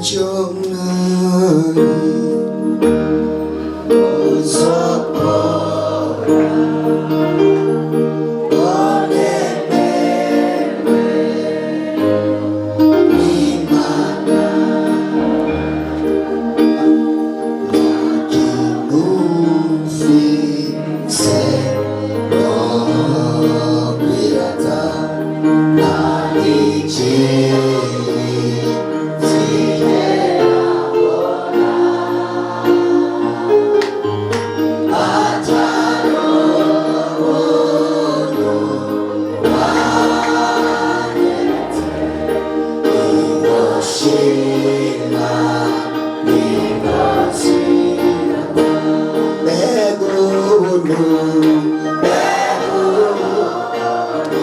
Ntacyo nari uzakora ngo nemerwe n'Imana. Nta kintu mfise no kwirata, nta n'ikindi nzigera mbona atari ubuntu wanyeretse. Nibwo nibwo nzirata. Mbega ubuntu, mbega ubuntu.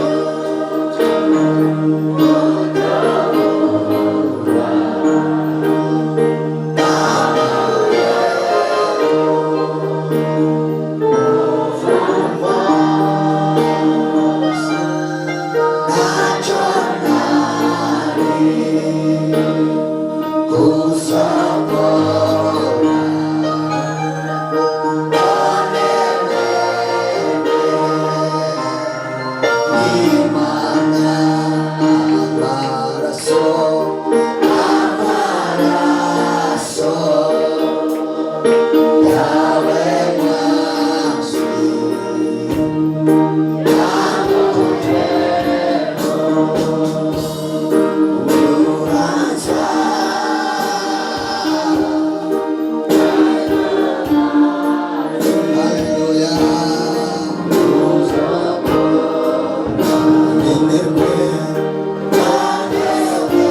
Ntacyo nari kuzakora ngo nemerwe n'Imana. Amaraso, amaraso yawe mwasi. Urubanza. Haleluya. Nemerwe, nemerwe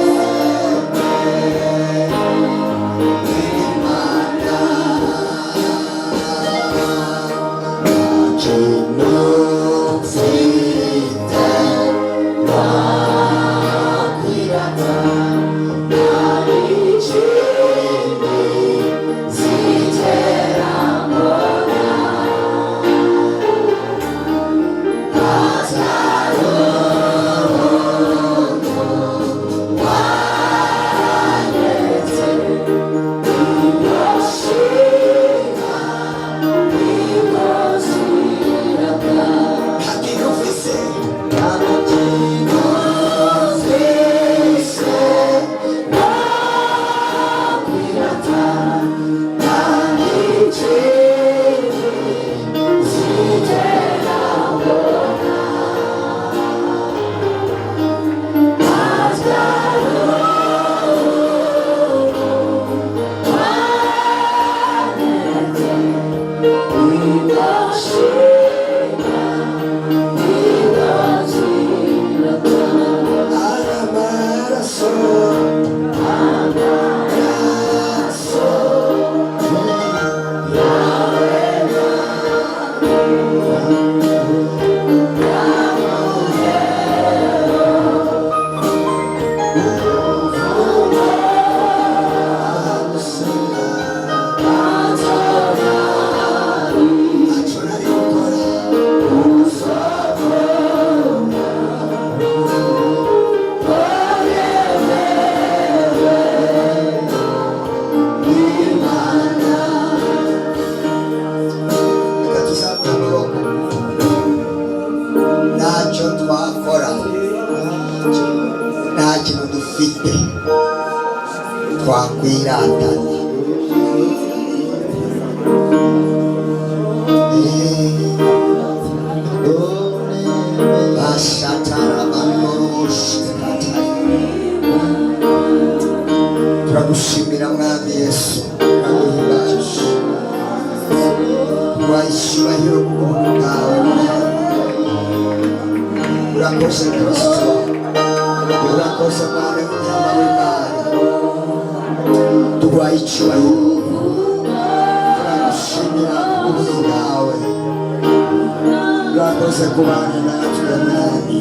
n'Imana. Nta kintu mfite nakwirata, nta n'ikindi nzigera mbona atari ubuntu wanyeretse. Nibwo nibwo nzirata. Nta kintu mfise, nta kintu mfise nakwirata, nta n'ikindi nzigera mbona atari ubuntu wanyeretse. Nibwo nibwo nzirata. Amaraso, amaraso yawe. Ntacyo nari gukora. Reka tuzamure amaboko. Ntacyo twakora, nta kintu dufite twakwiratana. Turagushimira Mwami Yesu, turaguhimbaje, tuguhaye icyubahiro ku buntu bwawe Mwami. Urakoze Kristo, urakoze Mwana w'intama w'Imana. Tuguhaye icyubahiro, turagushimira ku buntu bwawe. Urakoze kubana natwe Mwami.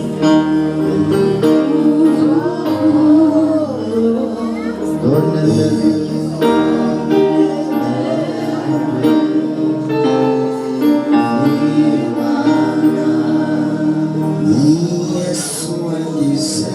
Yesu wangize.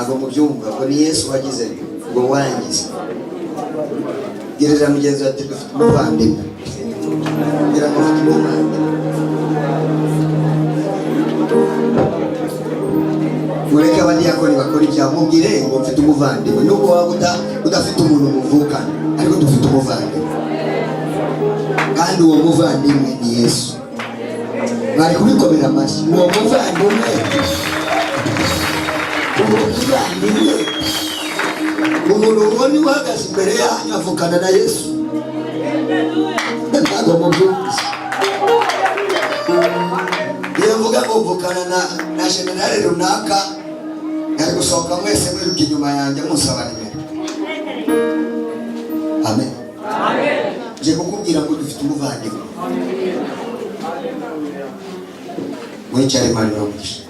Ntabwo mubyumva ngo ni Yesu wagize ngo wangize. Gereza mugenzi ati dufite umuvandimwe. Ngira ngo ufite umuvandimwe. Mureke abadiyakoni bakora ibyaha, mubwire ngo mfite umuvandimwe. Nubwo waba udafite umuntu muvukana, ariko dufite umuvandimwe, kandi uwo muvandimwe ni Yesu. Mwari kubikomera amashyi. Uwo muvandimwe, uwo muvandimwe, umuntu ubona uhagaze imbere yanyu avukana na Yesu. Ntabwo mubyumvise. Iyo mvuga ngo mvukana na generale runaka, yari gusohoka mwese mwiruka inyuma yanjye musaba nimero. Amen. Nje kukubwira ngo dufite umuvandimwe. Mwicare, Imana ibahe.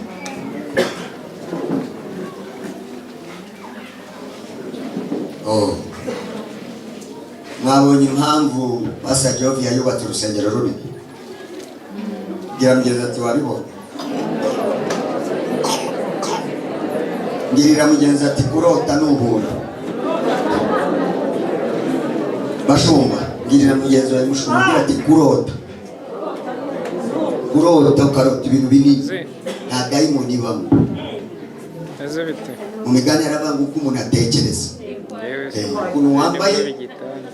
Oh. Mwabonye impamvu Pastor Jovia yubatse urusengero runini. Gira mugenzi ati wabibonye. Ngirira mugenzi ati kurota ni ubuntu. Bashumba, ngirira mugenzi wawe mushumba, ngira ati kurota. Kurota ukarota ibintu binini. Nta dayimoni ibamo. Mu migani yarabanga uko umuntu atekereza. Ukuntu wambaye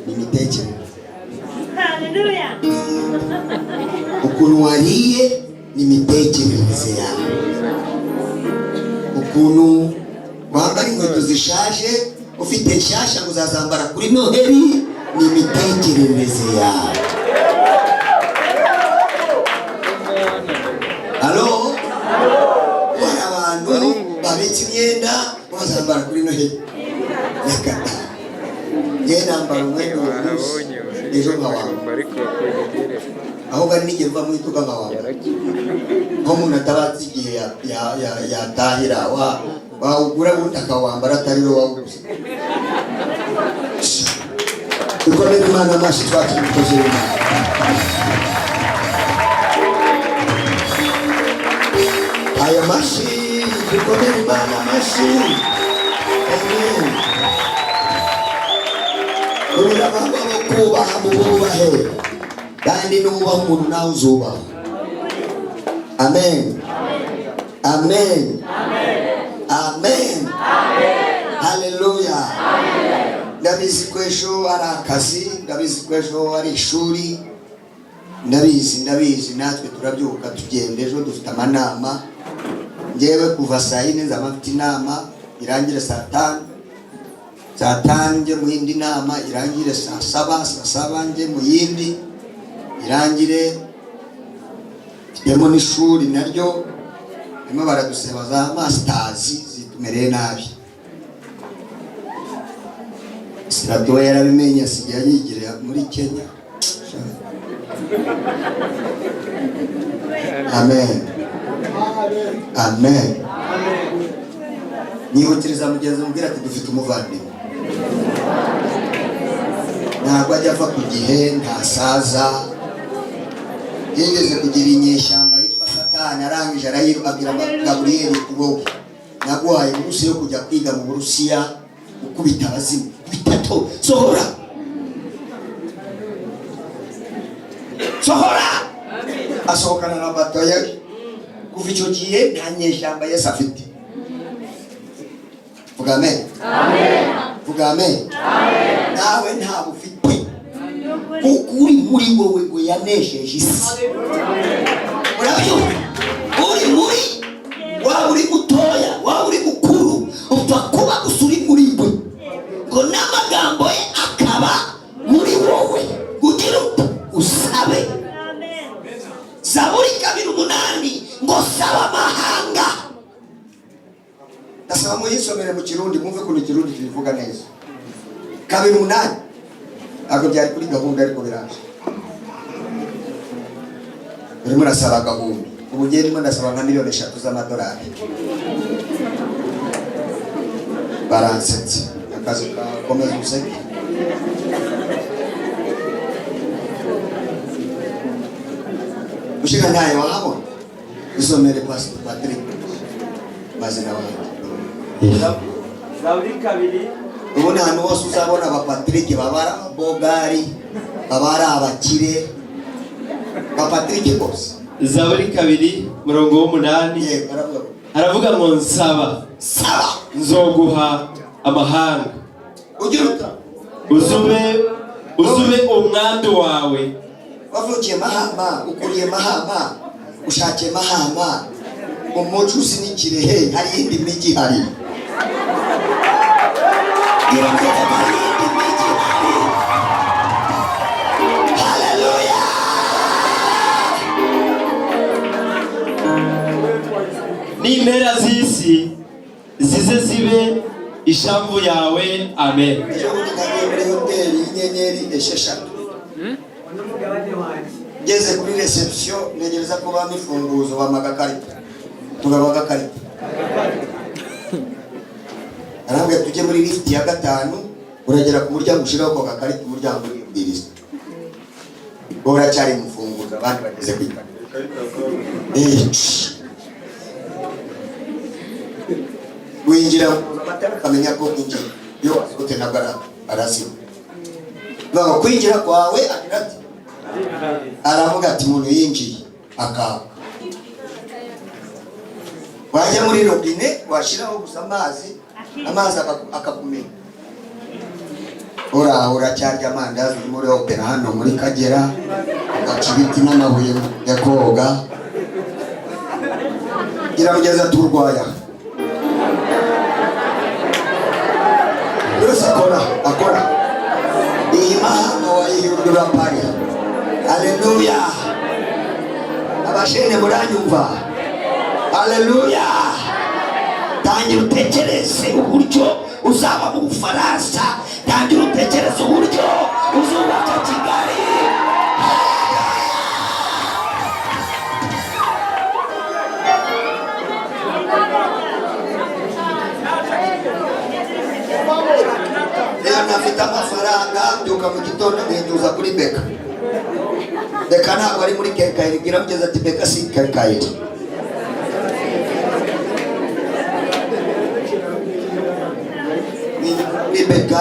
ni imitekerereze. Ukuntu wariye ni imitekerereze yawe. Ukuntu wambara inkweto zishaje ufite nshyashya ngo uzazambara kuri Noheli ni imitekerereze yawe. Halo, hari abantu babitse imyenda bazambara kuri Noheli. Reka da, njye nambara umwenda uyu munsi, ejo nkawambara. Ahubwo ari n'igihe mva mu iduka nkawambara. Nko umuntu atabazi igihe yatahira, wawugura ubundi akawambara atari we wawuguze. Dukomere Imana amashyi, twakira umukozi w'Imana. Ayo mashyi, dukomere Imana amashyi. Amen. Urababa bo kubaha mububahe, kandi nubaha umuntu nawe uzubaha. Amen. Amen. Amen. Haleluya. Ndabizi ko ejo ari akazi, ndabizi ko ejo ari ishuri, ndabizi, ndabizi. Natwe turabyuka tugenda ejo dufite amanama. Njyewe kuva saa yine nzaba mfite inama irangire saa tanu, saa tanu njye mu yindi nama irangire saa saba, saa saba njye mu yindi irangire. Mfitemo n'ishuri naryo barimo baradusaba za masters zitumereye nabi. Sirato yarabimenye asigaye yigira muri Kenya. Amen. Amen. Nihutiriza mugenzi mubwira ati dufite umuvandimwe. Ntabwo ajya ava ku gihe, ntasaza. Yigeze kugira inyeshyamba yitwa Satani, arangije arayiru abwira Gaburiyeli wowe naguhaye uruhushya yo kujya kwiga mu Burusiya gukubita abazimu bitatu, sohora sohora. Asohokana na bataye. Kuva icyo gihe nta nyeshyamba Yesu afite. Vuga amen. Vuga amen. Nawe ntabwo ufite, kuko uri muri wowe ngo yanesheje isi. Urabyumva? Uri muri, waba uri mutoya, waba uri mukuru, upfa kuba gusa uri muri we, ngo n'amagambo ye akaba muri wowe, ugira usabe. Zaburi 2:8 ngo saba amahanga. Ndasaba muyisomere mu Kirundi mwumve ukuntu Ikirundi kibivuga neza. 2:8 ntabwo byari kuri gahunda ariko biraje. Urimo urasaba gahunda, ubu ngiye ndimo ndasaba nka 3 miliyoni z'amadolari. Baransetse, akazi kakomeza useke. Ushinga ntayo wahabona. Isomere Pastor Patrick mazina wanjye. Zaburi 2. Ubundi ahantu hose uzabona abapatrick, baba ari ababogari, baba ari abakire, bapatrick bose. Zaburi 2, murongo w'8. Yego, aravuga ngo Aravuga ngo: "Nsaba, Saba, nzoguha amahanga, ugira uta uzube umwandu wawe." Wavukiye Mahama, ukuriye Mahama, ushakiye Mahama, umuco uzi ni Kirehe. Hari iyindi mijyi ihari? Hari iyindi mijyi ihari? Haleluya! N'impera z'isi zize zibe ishamvu yawe. Amen. Ejo bundi nagiye muri hoteli y'inyenyeri 6. Ngeze kuri reception, ntegereza ko bampa imfunguzo, bampa agakarita. Tugaba agakarita, arambwira: "Tujye muri lift ya gatanu, uragera ku muryango ushyiraho ako gakarita, umuryango uribwiriza." Wowe uracyari mufunguzo, abandi bageze ku ikarita. Winjira amatara akamenya ko winjiye. Iyo wasohotse nabwo arazima. Bavuga kwinjira kwawe, agira ati, aravuga ati: "Umuntu yinjiye akaka." Wajya muri robine, washyiraho gusa amazi, amazi akakumena. Uraho uracyarya amandazi uri muri opera hano muri Kagera, ugaca ibiti n'amabuye ya koga, gira mugeza turwaya yose akora akora. Iyi Mahama wayihindura pari. Haleluya! Abashene muranyumva? Haleluya! Tangira utekereze uburyo uzaba mu Bufaransa, tangira utekereze uburyo uzubaka Kigali. Rero ntafite amafaranga, mbyuka mu gitondo nkinyuza kuri BK. BK ntabwo ari muri quincaillerie. Bwira mugeze ati: "BK si quincaillerie." Muri BK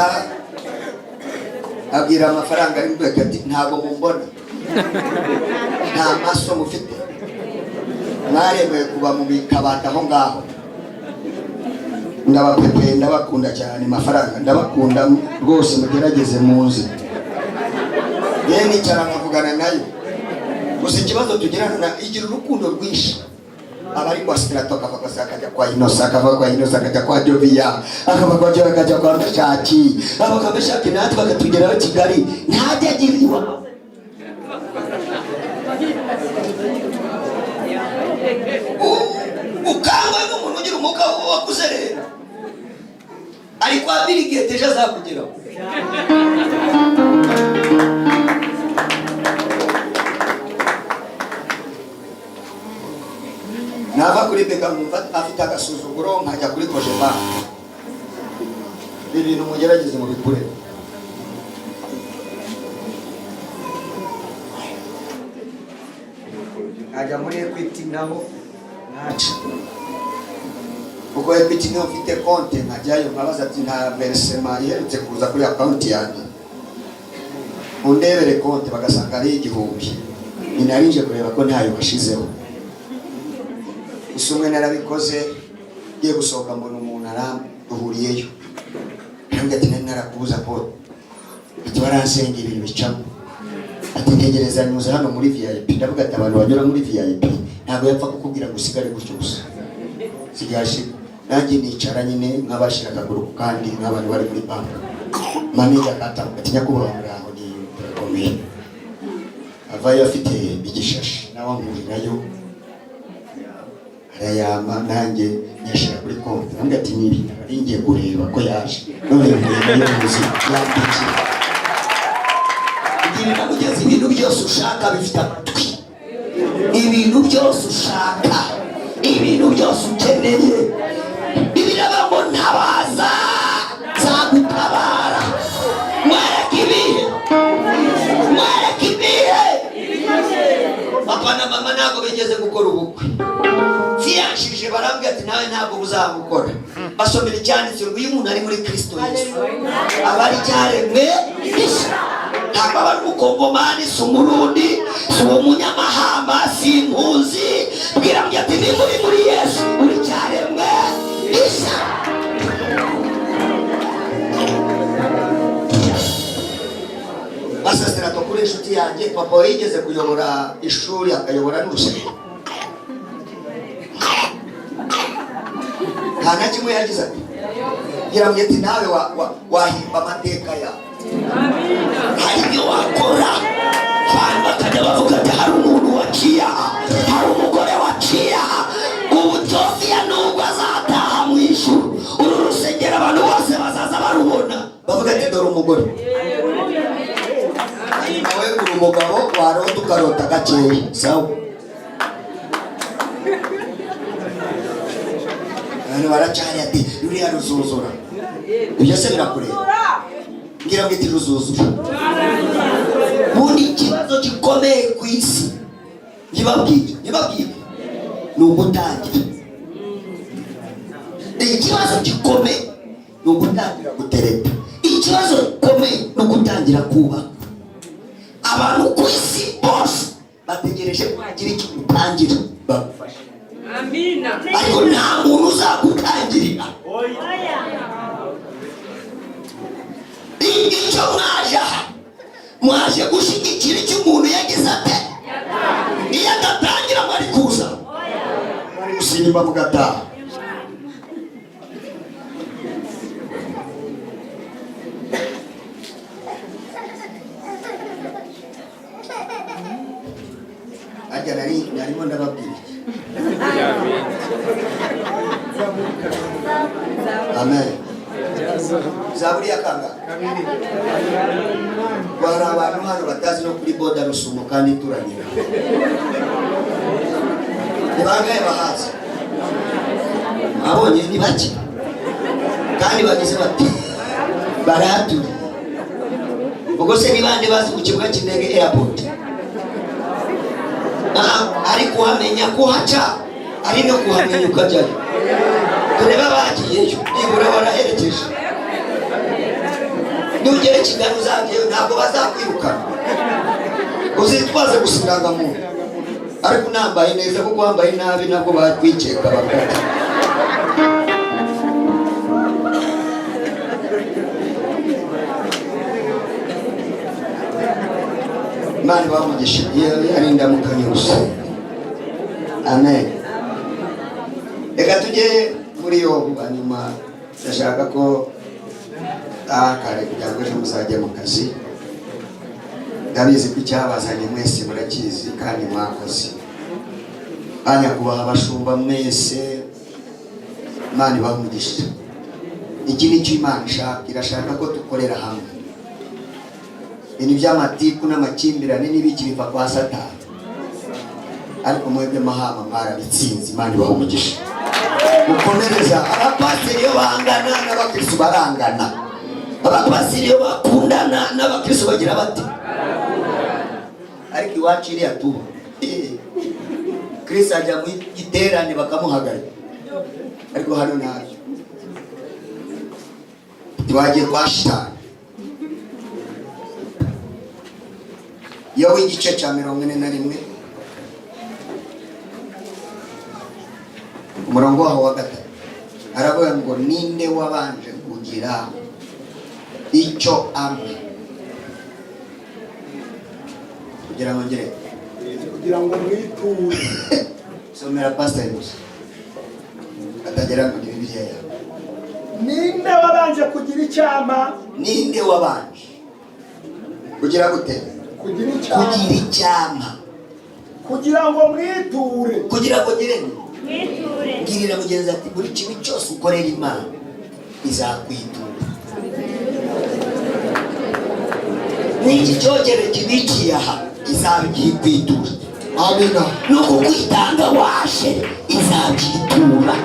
abwira amafaranga ari muri BK ati: "Ntabwo mumbona? Nta maso mufite? Mwaremewe kuba mu kabati aho ngaho." Ndabapepeye, ndabakunda cyane mafaranga, ndabakunda rwose, mugerageze muze. Yewe, nicara nkavugana nayo. Gusa ikibazo tugirana na igira urukundo rwinshi. Aba ari kwa Sitirato, akava kwa Sitirato akajya kwa Inosa, akava kwa Inosa akajya kwa Joviya, akava kwa Joviya akajya kwa Meshaki, aba kwa Meshaki natwe akatugeraho Kigali, ntajya agira iwabo. Ukangwa n'umuntu ugira umwuka wakuze. Rero ari kwa Bill Gates, ejo azakugeraho. Nava kuri BK nkumva afite agasuzuguro, nkajya kuri Cogebanque. Ibi bintu mugerageze mubikure. Nkajya muri Equity naho ntaca, kuko Equity niyo mfite konte. Nkajyayo nkabaza ati: "Nta versement iherutse kuza kuri account yanjye, undebere konte." Bagasanga ari 1000. Ninarinje kureba ko ntayo bashizeho. Gusa umwe narabikoze, ngiye gusohoka mbona umuntu aramduhuriyeyo, arambwira ati: "Nari narakubuza Paul." Ati: "Waransengera ibintu bicamo." Ati: "Ntegereza nyuze hano muri VIP." Ndavuga ati: "Abantu banyura muri VIP ntabwo yapfa kukubwira ngo usigare gutyo gusa." Sigaje nanjye nicara nyine nk'abashyira akaguru ku kandi, nk'abantu bari muri banki. Manager akatambuka ati: "Nyakubahwa, muraho?" Ni turakomeye. Avayo afite igishashi, nawe ankurirayo, arayama, nanjye nyashyira kuri konti. Arambwira ati: "Ni ibi nari ngiye kureba ko yaje, none mvuye nayo muzi yambikira." Kugira kugeza ibintu byose ushaka bifite amatwi. Ibintu byose ushaka, ibintu byose ukeneye, ibiraba ngo: "Ntabaza, nzagutabara, mwereke ibihe, mwereke ibihe." Papa na mama ntabwo bigeze gukora ubukwe. Fiyanshije barambwira. Ndababwira ati nawe ntabwo buzamukora. Basomera icyanditse ngo iyo umuntu ari muri Kristo Yesu aba ari icyaremwe gishya. Ntabwo aba ari umukongomani, si umurundi, si umunyamahanga, si impunzi. Bwira mbwira ati niba uri muri Yesu uri icyaremwe gishya. Basasirato kuri inshuti yanjye, papa we yigeze kuyobora ishuri akayobora n'urusengero, nta na kimwe yagize ati ngira ati nawe wahimba amateka yawe, hari ibyo wakora abantu bakajya bavuga ati hari umuntu waciye aha, hari umugore waciye aha. Ubu Sofiya nubwo azataha mu ijuru, uru rusengero abantu bose bazaza barubona bavuga ati dore umugore. Hanyuma we uri umugabo warota ukarota gakeya, sawa. Abantu baracari ati ruriya ruzuzura, ibyo se birakureba? Ngira ngo iti ruzuzura. Ubundi ikibazo gikomeye ku isi ntibabwire ni ugutangira. Ikibazo gikomeye ni ugutangira gutereta. Ikibazo gikomeye ni ugutangira kubaka. Abantu ku isi bose bategereje ko hagira icyo utangira bagufasha, ariko nta muntu uzagutangirira. Icyo mwaje aha, mwaje gushyigikira icyo umuntu yagize ate. Iyo adatangira mwari kuza, mwari gusimba mugataha. Harya nari narimo ndababwira iki? Amen. Zaburi ya kangahe? Hari abantu hano batazi no kuri boda Rusumo kandi ituranye. Ni bangahe bahazi? Abonye ni bake kandi bagize bati barahaturiye. Ubwo se ni bande bazi ku kibuga cy'indege, airport? Ari kuhamenya kuhaca, ari no kuhamenya ukajyayo. Turebe abagiyeyo nibura baraherekeje. Nugera i Kigali uzajyayo, ntabwo bazakwirukana, uzitwaze gusa indangamuntu, ariko unambaye neza, kuko wambaye nabi nabwo bakwikeka bakajya. Imana ibamugisha iyo ari indamukanyo gusa. Amen. Reka tujye muri Yobu, hanyuma ndashaka ko taha kare kugira ngo ejo muzajye mu kazi. Ndabizi ko icyabazanye mwese murakizi kandi mwakoze. Banyakubaha abashumba mwese, Imana ibamugisha. Iki ni cyo Imana ishaka, irashaka ko dukorera hamwe. Ibintu by'amatiku n'amakimbirane n'ibiki biva kwa Satani, ariko mwebwe mahama mwarabitsinze. Imana ibaha umugisha, mukomereza. Abapasiteri iyo bangana n'abakristo barangana, abapasiteri iyo bakundana n'abakristo bagira bati, ariko iwacu iriya tuba Kristo ajya mu giterane bakamuhagarika, ariko hano ntabyo. Ntiwagiye kwa shitani. Yobu igice cya 41, umurongo waho wa 3, aravuga ngo ninde wabanje kugira icyo ampa kugira ngo ngere kugira ngo mwiture. Somera pastor gusa atagera ngo ni Bibiliya yawe. Ninde wabanje kugira icyama? Ninde wabanje kugira gute? Kugira icyama. Kugira icyama. Kugira ngo mwiture. Kugira ngo ngire ngirira mugenzi ati buri kintu cyose ukorera Imana izakwitura. N'iki cyogere kibikiye aha izabyitura. Amina. No kukwitanga waje izabyitura.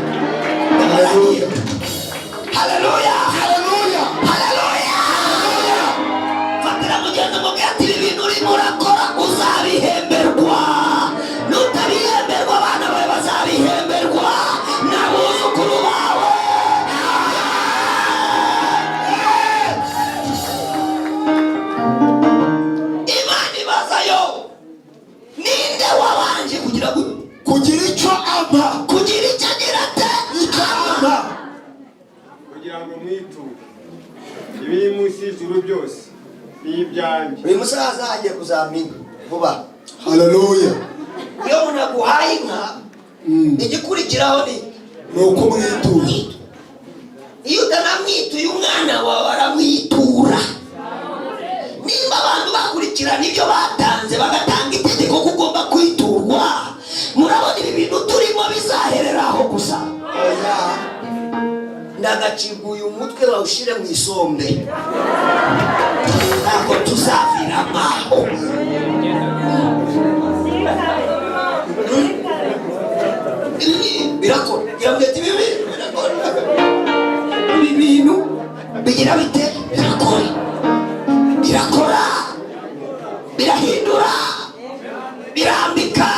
Haleluya, haleluya, Haleluya. Haleluya. Fatira mugenzi mubwira ati ibi bintu urimo urakora uzabihemberwa, nutabihemberwa abana bawe bazabihemberwa, n'abuzukuru. Soma. Kugira ngo mwiture ibiri munsi y'ijuru byose ni ibyanjye. Uyu musaza agiye kuzampa inka vuba. Haleluya. Iyo umuntu aguhaye inka, igikurikiraho ni Ni ukumwitura. Iyo utanamwituye, umwana wawe aramwitura. Nimba abantu bakurikirana ibyo batanze, bagatanga itegeko ko ugomba kwiturwa, murabona ibi bintu turimo bizaherera aho gusa? Oya, ndagacibwa uyu mutwe bawushyire mu isombe, ntabwo tuzaviramo aho. Ibi birakora, yambwiye ati ibi bintu birakora, ibi bintu bigira bite? Birakora, birakora, birahindura, birambika,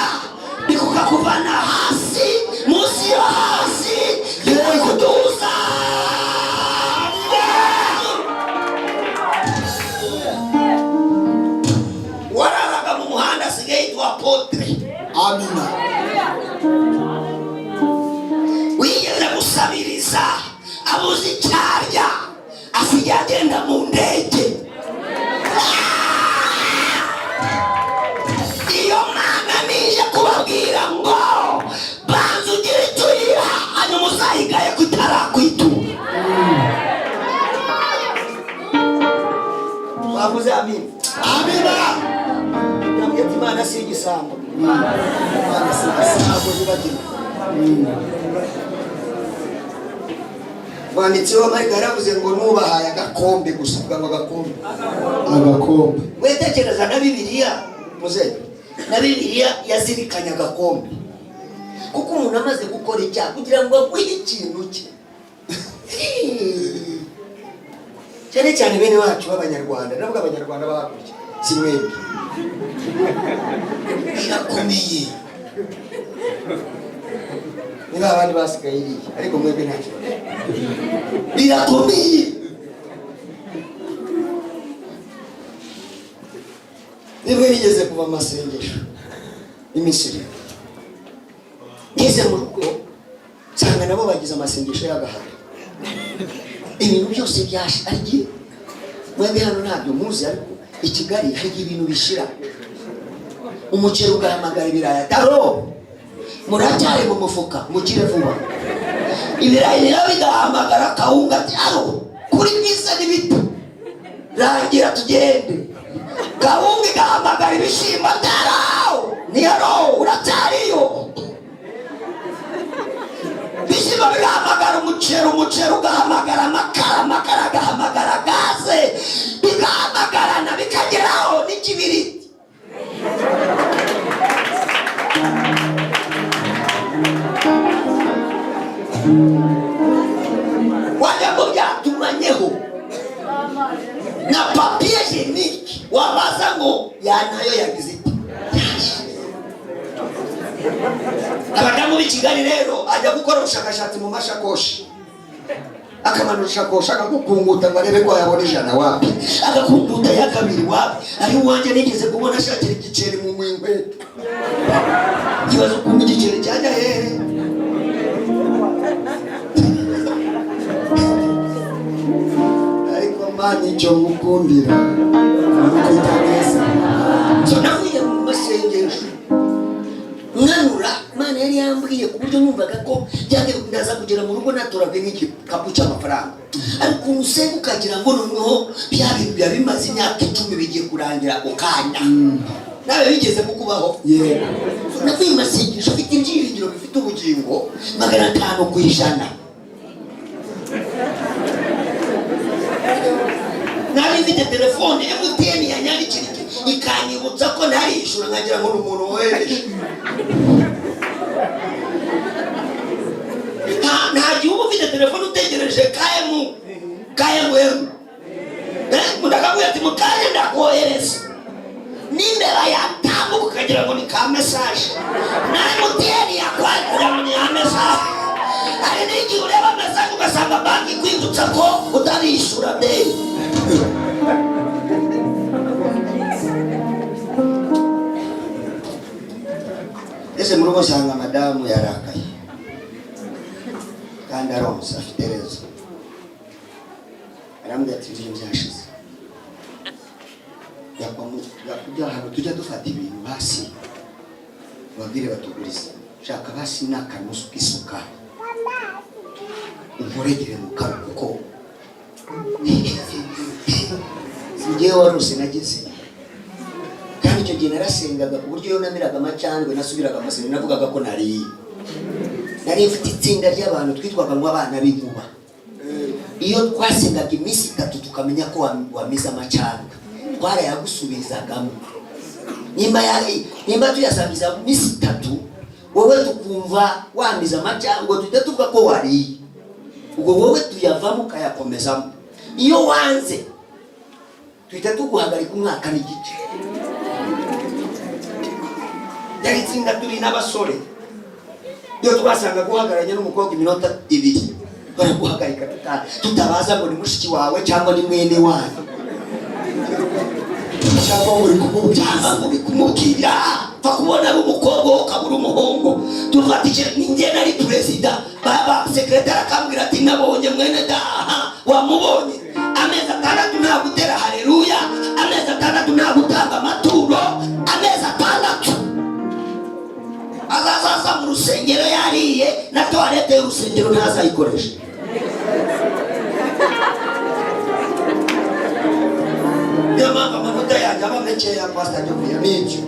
bikukakuvana hasi, munsi yo hasi, bikakuduza. Wararaga mu muhanda asigaye yitwa apôtre. Amina. Wigeze gusabiriza abuze icyo arya, asigaye agenda mu ndege. Iyo mana nije kubabwira ngo banza ugire icyo uyiha, hanyuma uzayigaye ko itarakwitura. Wavuze amina? Amina. Nabwiye ati Imana si igisambo, Imana si igisambo yibagirwa. Umwanditsi w'Amarika yaravuze ngo nubahaye agakombe gusa. Avuga ngo agakombe. Agakombe. Wetekereza na Bibiliya, muzehe, na Bibiliya yazirikanye agakombe, kuko umuntu amaze gukora icyaha, kugira ngo aguhe ikintu cye, cyane cyane bene wacu b'Abanyarwanda, ndavuga Abanyarwanda bo hakurya, si mwebwe, birakomeye. Niba abandi basigaye iriya, ariko mwebwe nta kibazo, birakomeye. Nibwo nigeze kuva mu masengesho y'iminsi, ngeze mu rugo nsanga nabo bagize amasengesho y'agahato, ibintu byose byashe. Hari igihe, mwebwe hano ntabyo muzi, ariko i Kigali hari igihe ibintu bishira, umuceri ugahamagara ibirayi ataro muracyari mu mufuka, mukire vuba. Ibirayi rero bigahamagara kawunga ati aro kuri bwiza n'ibito, rangira tugende. Kawunga igahamagara ibishyimbo ataro niyaro uracyariyo. Ibishyimbo bigahamagara umuceri, umuceri ugahamagara amakara, amakara agahamagara gaze, bigahamagarana bikageraho n'ikibiriti. Wajya ngo byatumanyeho na papier hygiénique, wabaza ngo ya nayo yagize iti yaje. Abadamu b'i Kigali rero ajya gukora ubushakashatsi mu mashakoshi, akamanura ishakoshi akagukunguta ngo arebe ko yabona 100, wapi, agakunguta ya kabiri, wapi. Ari uwanjye nigeze kubona ashakira igiceri mu inkweto, ikibazo ukuntu igiceri cyajya hehe. Ariko Mana, icyo ngukundira Nukwita neza. So navuye mu masengesho nkanura, Imana yari yambwiye ku buryo numvaga ko byange ndaza kugera mu rugo natorabwe nk'igikapu cy'amafaranga. Ariko ukuntu usenga ukagira ngo noneho bya bintu biba bimaze imyaka 10 bigiye kurangira ako kanya, nawe bigeze kukubaho? Yego. So navuye mu masengesho mfite ibyiringiro bifite ubugingo 500%. Nari mfite telefone MTN yanyandikira ikanyibutsa ko ntariyishura, nkagira ngo ni umuntu wohereje. Nta gihe uba ufite telefone utegereje KM KMM, umuntu akakubwira ati mu kanya ndakohereza, n'imbeba yatambuka ukagira ngo ni ka message, na MTN yakwandikira ngo ni ya message. Hari n'igihe ureba message ugasanga banki ikwibutsa ko utarishyura deni. Ese mu rugo nsanga madamu yarakaye. Kandi Kandi aronse afite rezo. Arambwira ati: "Ibyo byashize, yakujya ahantu tujya dufata ibintu, basi babwire batugurize, shaka basi n'akanusu k'isukari unkoregere mu kanwa, kuko njyewe warose nageze." Kandi icyo gihe narasengaga ku buryo iyo namiraga amacandwe nasubiraga amasenga, navugaga ko nariye. Nari mfite itsinda ry'abantu twitwaga ngo abana b'inkuba. Iyo twasengaga iminsi 3 tukamenya ko wamize amacandwe, twarayagusubizagamo. Nimba tuyasangiza iminsi 3, wowe tukumva wamize amacandwe, tuhita tuvuga ko wariye. Ubwo wowe tuyavamo ukayakomezamo. Iyo wanze, tuhita tuguhagarika umwaka n'igice. Yari itsinda turi n'abasore. Iyo twasanga guhagararanye n'umukobwa iminota 2, baraguhagarika, tutabaza ngo ni mushiki wawe cyangwa ni mwene wanyu cyangwa ngo uri kumubwira. Cyangwa ngo uri kumubwira. Pfa kubona ari umukobwa, wowe ukabura umuhungu. Tufata icyo ni njye nari perezida, baba sekretari akambwira ati: "Nabonye mwene daha, wamubonye amezi 6 ntabwo utera haleluya, amezi 6 ntabwo utanga amaturo, amezi 6 azazaza mu rusengero yariye, na toilette y'urusengero ntazayikoresha." Niyo mpamvu amavuta yanjye aba makeya, pasita Jovia. N'ibyo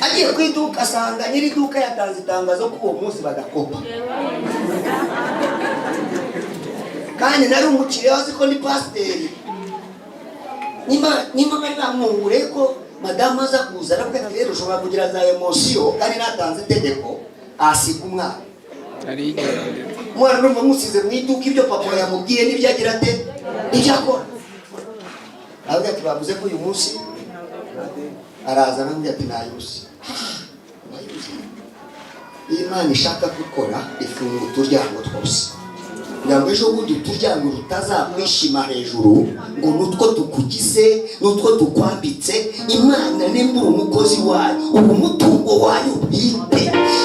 agiye ku iduka, asanga nyiri iduka yatanze itangazo ko uwo munsi badakopa. Kandi nari umukiriya, azi ko ni pasiteri. Nimba bari bamwungure ko madamu aza kuza, aravuga ati: "Rero ushobora kugira za émotion, kandi natanze itegeko." Asiga umwana. Umwana urumva amusize mu iduka, ibyo papa yamubwiye n'ibyo agira ate, n'ibyo akora. Aravuga ati: "Bavuze ko uyu munsi." Araza arambwira ati: "Nayusi wayusi." Iyo Imana ishaka gukora, ifunga uturyango twose kugira ngo ejo bundi uturyango rutazakwishima hejuru ngo nutwo tukugize, nutwo tukwambitse. Imana nimba uri umukozi wayo, uba umutungo wayo bwite,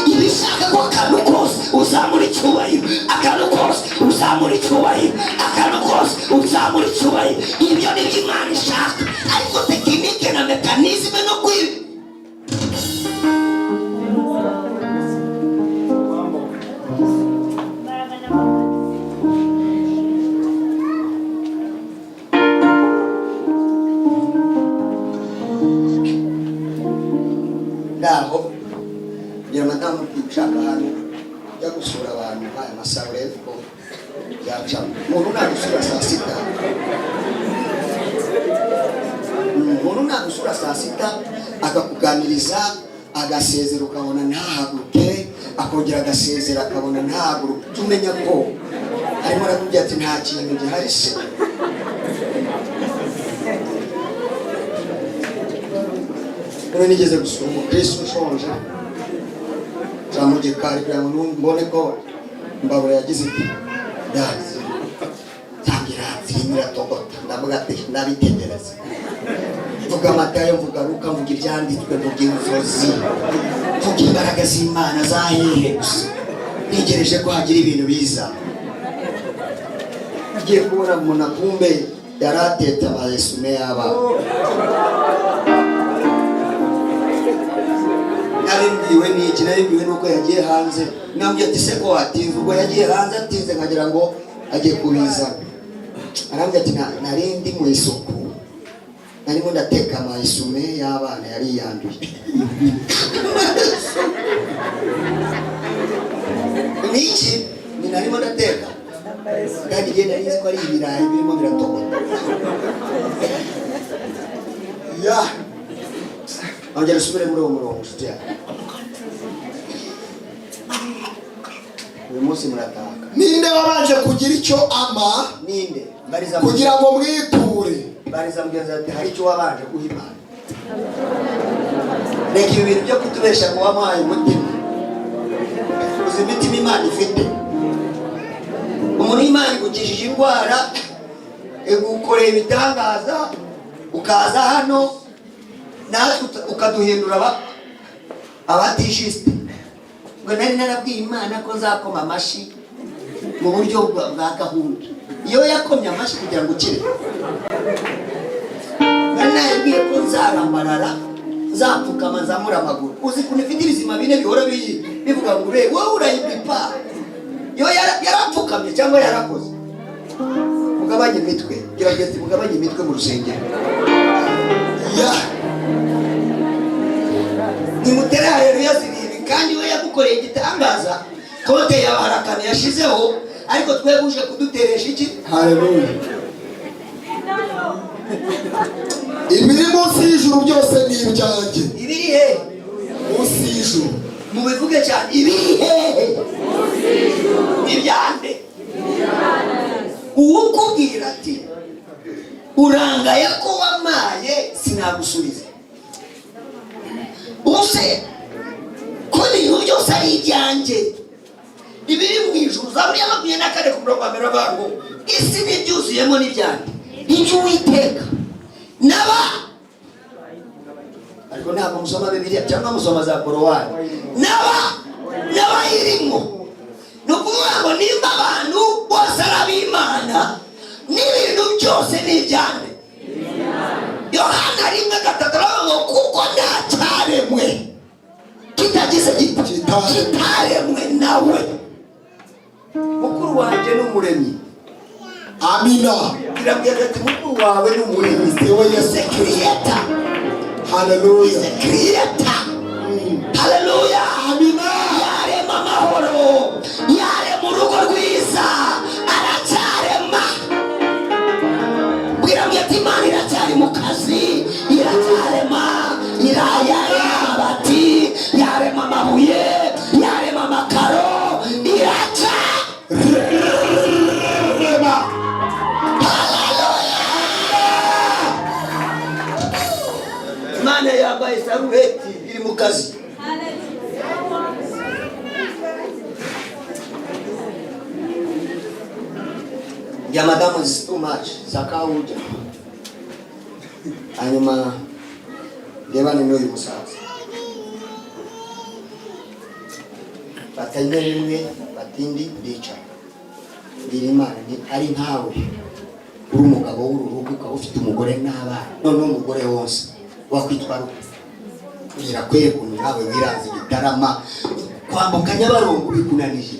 iba ishaka ko akantu kose uzamura icyubahiro, akantu kose uzamura icyubahiro, akantu kose uzamura icyubahiro. Ibyo ni byo Imana ishaka, ariko technique na mécanisme no kwi Ndaho kugira madamu ushaka ahantu ujya gusura abantu nk'aya masaha, urebe ko byacamo. Umuntu nagusura saa sita, umuntu nagusura saa sita akakuganiriza, agasezera, ukabona ntahaguruke, akongera agasezera, akabona ntahaguruke, ujye umenya ko arimo arakubwira ati: "Nta kintu gihari se." None nigeze gusura umukristo ushonje, nca mu gikari kugira ngo mbone ko imbabura yagize iti yazi ntangira zirimo iratogota. Ndavuga ati: "Ndabitegereza." Mvuga Matayo, mvuga Luka, mvuga ibyanditswe, mvuga inzozi, mvuga imbaraga z'Imana zahehe gusa, ntegereje ko hagira ibintu biza. Ngiye kubona umuntu, akumbe yari atetse amayesume y'abana. Nabibwiwe n'iki? Nabibwiwe n'uko yagiye hanze. Nambwiye ati: "Se ko watinze?" Ubwo yagiye hanze atinze, nkagira ngo agiye kubizana. Arambwira ati: "Nari ndi mu isuku, narimo ndateka amayisume y'abana yari yanduye." Niki ni narimo ndateka, kandi njye nari nzi ko ari ibirayi birimo biratogota. Ya, ongera usubire muri uwo murongo, nshuti yawe. Uyu munsi murataka. Ninde wabanje kugira icyo ama Ninde? Mbariza. kugira ngo mwiture? Mbariza mugenzi ati: "Hari icyo wabanje guha Imana?" Reka ibi bintu byo kutubesha ngo wamuhaye umutima. Uzi imitima Imana ifite? Umuntu Imana igukijije indwara, igukoreye ibitangaza, ukaza hano natwe ukaduhindura abatijisite. Ngo Ngo nari narabwiye Imana ko nzakoma amashyi mu buryo bwa gahunda. Iyo yakomye amashyi kugira ngo ukire, nari narabwiye ko nzarambarara, nzapfukama, nzamura amaguru. Uzi ukuntu ifite ibizima bine bihora bivuga ngo ure wowe urayipipa. Yo yarapfukamye cyangwa yarakoze. Mugabanye imitwe, gerageza mugabanye imitwe mu rusengero. Ya. Nimutere haleluya zirindwi. Kandi we yagukoreye igitangaza, konte yawe hari akantu yashizeho, ariko twebwe uje kuduteresha iki? Haleluya. Ibiri munsi y'ijuru byose ni ibyanjye. Ibiri hehe? Munsi y'ijuru. Mubivuge cyane, ibiri hehe? Ibyande. Uwukubwira ati urangaye ko wamaye, sinagusubiza. Ubuse ko ibintu byose ari ibyanjye, ibiri mu ijuru? Zaburi ya 24 ku murongo wa mbere bavuga ngo isi n'ibyuzuyemo n'ibyanjye, iby'Uwiteka n'aba. Ariko ntabwo musoma Bibiliya cyangwa musoma za Korowani. N'aba n'abayirimo. Ni ukuvuga ngo nimba abantu bose ari ab'Imana, n'ibintu byose ni ibyanjye. Yohana 1:3 aravuga ngo kuko nta cyaremwe kitagize giti Kitaremwe. Kitaremwe nawe. Mukuru wanjye ni umuremyi. Amina. Irabwira ati mukuru wawe ni umuremyi. Niwe Yesu. Is a creator. Haleluya. Is a creator. Haleluya. Amina. Yarema amahoro, yarema urugo rwiza, aracyarema. Bwira ati Imana iracyari mu kazi, iracyarema. Yarema amabati, yarema amabuye, yarema amakaro, iracyarema. Imana yambaye sarubeti, iri mu kazi. Ya madamu is too much sakawuja. Hanyuma ndebane n'uyu musaza, fata intebe imwe, fata indi, ndicara, mbwira Imana ni ari nkawe uri umugabo w'uru rugo, ukaba ufite umugore n'abana, noneho umugore wose wakwitwara ute? Kugira kwereka ukuntu nawe wiranze igitarama, kwambuka Nyabarongo bikunanije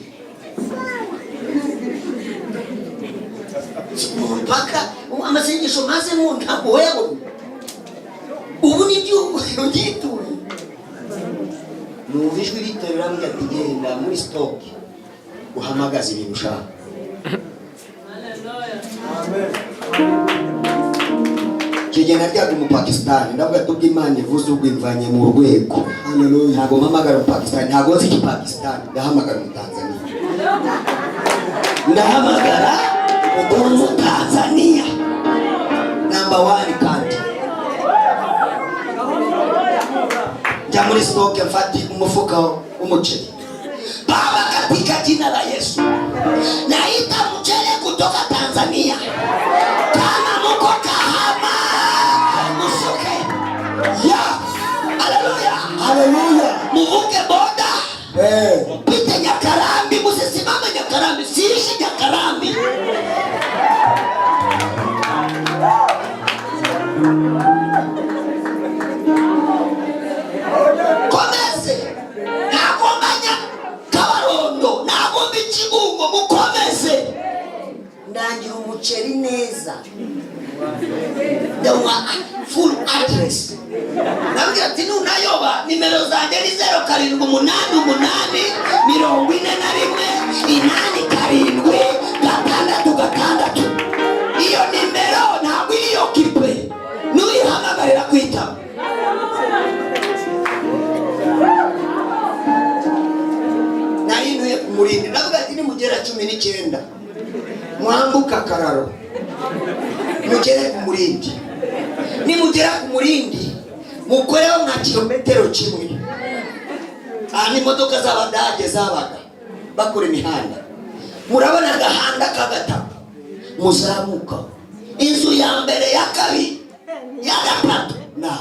mpaka ubu amasengesho mazemo ntabwo wayabona. Ubu nibyo ugituye. Numva ijwi rito rirambwira ati genda muri stock uhamagaze ibintu ushaka. Icyo gihe naryaga Umupakisitani, ndavuga ati ubwo Imana ivuze, ubwo imvanye mu rwego. Haleluya. Ntabwo mpamagara Umupakisitani, ntabwo nzi Igipakisitani, ndahamagara Umutanzaniya, ndahamagara Umutanzaniya number one. Kandi njya muri stock, mfata umufuka w'umuceri. Baba, katika jina la Yesu naita mchele kutoka Tanzania. Kama muko Kahama, mushuke. Ya. Haleluya. Haleluya. Muvuke boda, pite Nyakarambi, musisimame Nyakarambi, siishi Nyakarambi. Komeze, ntabwo Kabarondo, ntabwo mba Ikibungo, mukomeze. Ndangira umuceri neza, ndamuha full address, nabwira ati nunayoba nimero zanjye ni 0788418766. Iyo nimero ntabwo iri occupé, nuyihamagarira kwitaba. Nari ntuye ku Murindi, ndavuga ati nimugera 19 mwambuka akararo mugere ku Murindi. Nimugera ku Murindi mukoreho nka kilometero kimwe, ahantu imodoka z'Abadage zabaga bakora imihanda, murabona agahanda k'agataka muzamuka, inzu ya mbere, ya kabiri, ya gatatu na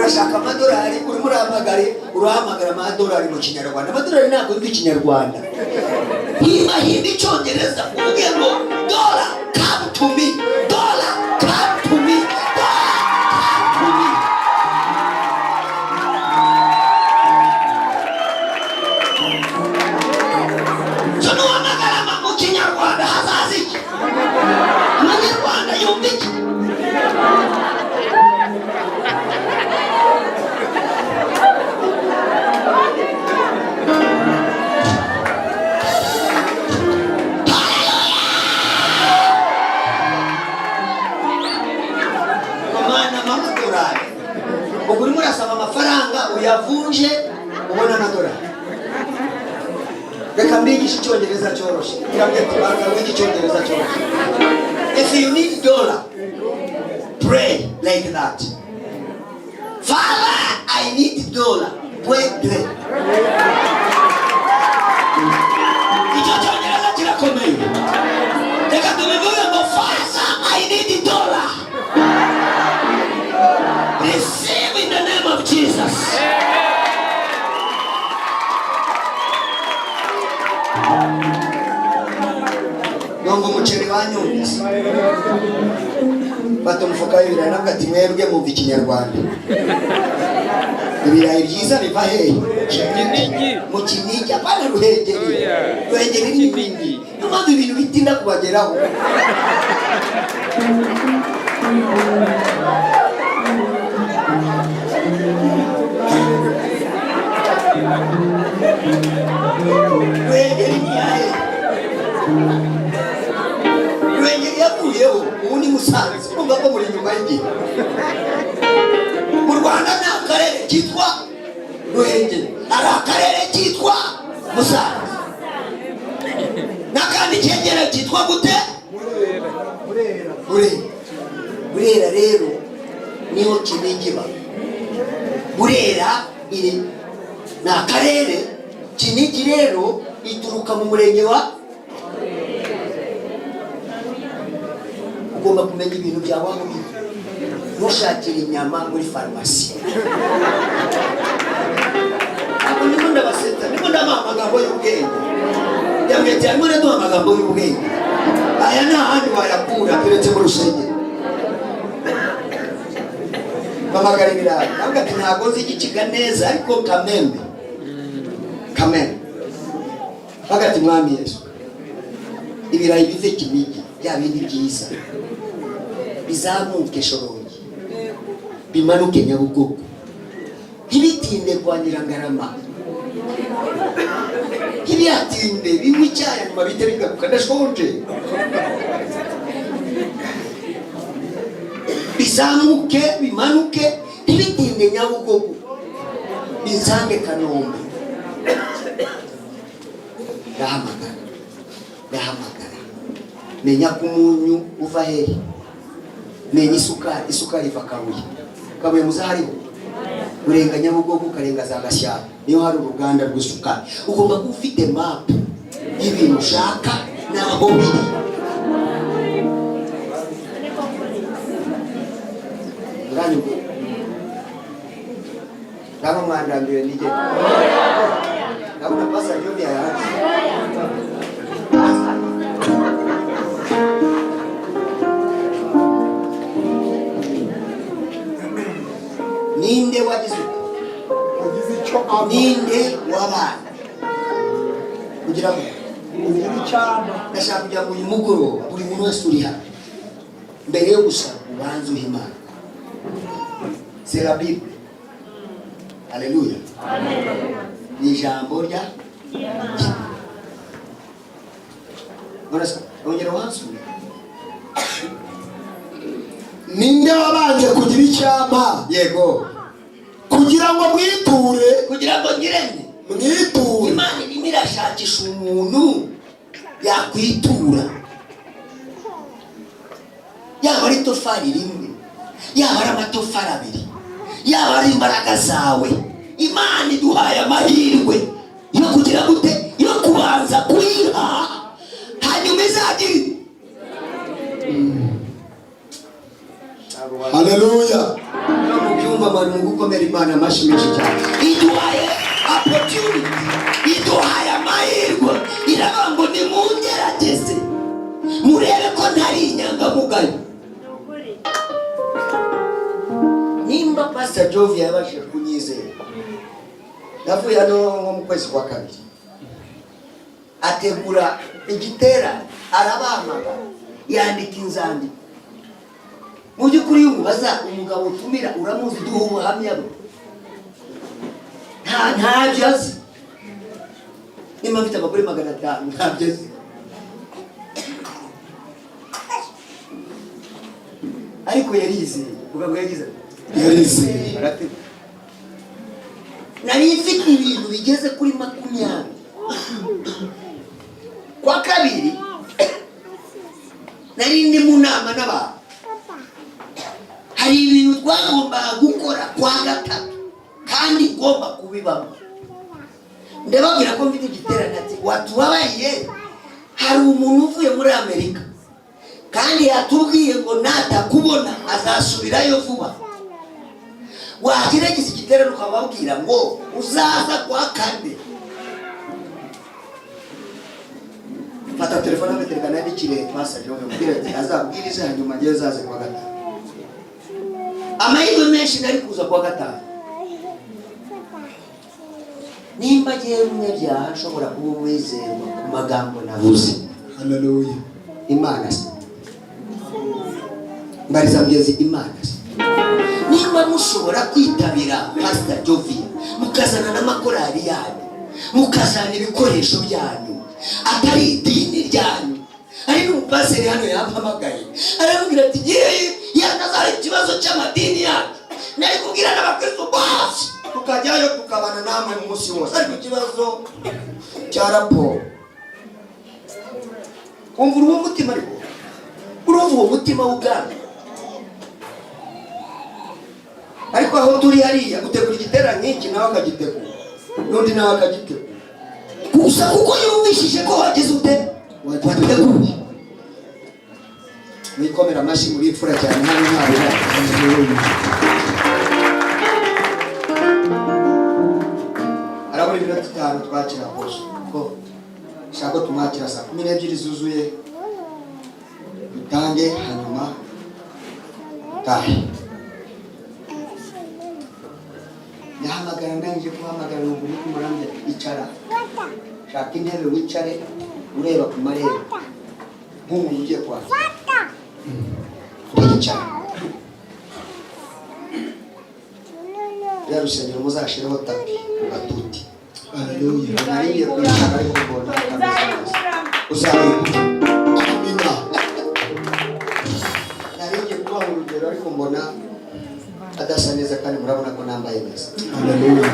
Urashaka amadolari, urimo urahamagara, urahamagara amadolari mu Kinyarwanda. Amadolari ntabwo yumva Ikinyarwanda. Himba Icyongereza, uvuge ngo "Dollar, come to me. Dollar, come to me. Dollar, come to me." So nuhamagara mu Kinyarwanda hazaza iki? Umunyarwanda yumva iki? Mana, amadolari. Ubwo urimo urasaba amafaranga uyavunje ubona amadolari. Reka mbigishe Icyongereza cyoroshye. Irabwira ati banza wige Icyongereza cyoroshye. If you need dollar, pray like that: "Father, I need dollar." Pray, pray. Icyo cyongereza kirakomeye. Reka tubivuge ngo "Father, I need dollar." Receive in the name of Jesus. Numva umuceri wanyumvise. Fata umufuka w'ibirayi, navuga ati mwebwe mumva Ikinyarwanda. Ibirayi byiza biva hehe? Kinigi. Mu Kinigi, apana Ruhengeri. Oya. Ruhengeri ni Kinigi. Niyo mpamvu ibintu bitinda kubageraho. Ruhengeri ni iyahe? Ruhengeri yavuyeho, ubu ni Musanze. Urumva ko muri inyuma y'igihe. Mu Rwanda nta karere kitwa Ruhengeri, hari akarere kitwa Musanze n'akandi kegereye kitwa gute? Burera. Burera rero niho Kinigi iba. Burera iri ni akarere. Kinigi rero ituruka mu murenge wa. Ugomba kumenya ibintu byawe aho biri, ntushakire inyama muri farumasi. Ntabwo ndimo ndabasetsa, ndimo ndabaha amagambo y'ubwenge. Yambwiye ati arimo ndaduha amagambo y'ubwenge. Aya nta handi wayakura keretse mu rusengero. Mpamagara ibirayi, navuga ati ntabwo nzi igiciga neza, ariko Kamembe, Kamembe. Bavuga ati Mwami Yesu, ibirayi bive Kinigi, bya bindi byiza, bizamuke Shorongi, bimanuke Nyabugogo, ntibitinde kwa Nyirangarama, ntibyatinde, binywe icyayi, nyuma bihite bigaruka. Ndashonje. Bizamuke, bimanuke, ntibitinde Nyabugogo, bisange Kanombe. Ndahamagara, ndahamagara. Menya ko umunyu uva hehe, menya isukari. Isukari iva Kabuye. Kabuye muza hariho, urenga Nyabugogo ukarenga za Gashyamba, niyo hari uruganda rw'isukari. Ugomba kuba ufite mapu y'ibintu ushaka n'aho biri. Uranyumva? Ndabona mwandambiwe nigena. Ndabona pasa Jovia yaje. Ninde wagize ute? Wagize icyo aba. Ninde wabaye kugira ngo Ugira icyo aba. Ndashaka kugira ngo uyu mugoroba buri muntu wese uri hano, mbere yo gusaba, ubanze uha Imana. C'est la Bible. Haleluya! Ni ijambo rya. Ongera wansubira. Ninde wabanje kugira icyama Yego. kugira ngo mwiture? Kugira ngo ngirente? Mwiture. Imana irimo irashakisha umuntu yakwitura, yaba ari itofari rimwe, yaba ari amatofari abiri, yaba ari imbaraga zawe. Imana iduhaye amahirwe yo kugira gute? Yo kubanza kuyiha, hanyuma izagira. Haleluya. No mu byumba. Abantu mu gukomera Imana amashyi menshi cyane. Iduhaye opportunity, iduhaye amahirwe, iravuga ngo nimungerageze murebe ko ntari inyangamugayo. Nimba Pastor Jovi yabashije kunyizera, navuye hano nko mu kwezi kwa kabiri, ategura igiterane, arabahamagara, yandika inzandiko. Mu by'ukuri iyo umubaza umugabo utumira, uramuzi, duha ubuhamya bwe, ntabyo azi. Nimba mfite abagore 500, ntabyo azi. Ariko yarizeye, uvuga ngo yagize ati, Yarizeye. Arategura. Nari mfite ibintu bigeze kuri 20. Kwa kabiri nari ndi mu nama n'abantu, hari ibintu twagombaga gukora kwa gatatu kandi ngomba kubibamo. Ndababwira ko mfite igiterane, ati watubabariye, hari umuntu uvuye muri Amerika kandi yatubwiye ngo natakubona azasubirayo vuba, wagerageza igiterane ukababwira ngo uzaza kwa kane. Fata telefone ametereka nandikire Pastor Jove, mubwire ati azabwirize, hanyuma njyewe uzaze kuwa gatanu. Amahirwe menshi nari kuza kuwa gatanu. Nimba ngewe umunyabyaha nshobora kuba uwizerwa ku magambo navuze, Haleluya. Imana se, mbariza mugezi, Imana se, nimba mushobora kwitabira Pastor Jovia, mukazana n'amakorari yanyu, mukazana ibikoresho byanyu, atari idini ryanyu. Hari n'umupaseri hano yampamagaye, aramubwira ati yewe yanazara ikibazo cy'amadini yacu, nari kubwira n'abakristo bose tukajyayo tukabana namwe umunsi wose, ariko ikibazo cya raporo. Wumva uwo mutima, ariko urumva uwo mutima w'ubwami. Ariko aho turi hariya gutegura igiterane nk'iki, nawe akagitegura, n'undi nawe akagitegura, gusa kuko yumvishije ko wagize ute, wateguye. Mwikomera amashyi, muri imfura cyane hano ntabwo. Harabura iminota 5 twakira bose, kuko shaka ko tumwakira saa 12 zuzuye, dutange hanyuma dutahe. Ndahamagara, ndangije guhamagara numva umutima urambwira ati, icara, shaka intebe wicare ureba ku marembo nk'umuntu ugiye kwakira. Ndicara. Ruriya rusengero muzashireho tapi ku gatuti. Haleluya. Nari ngiye kwicara ariko mbona kameze neza. Uzayigura. Amina. Nari ngiye kubaha urugero ariko mbona adasa neza, kandi murabona ko nambaye neza. Haleluya.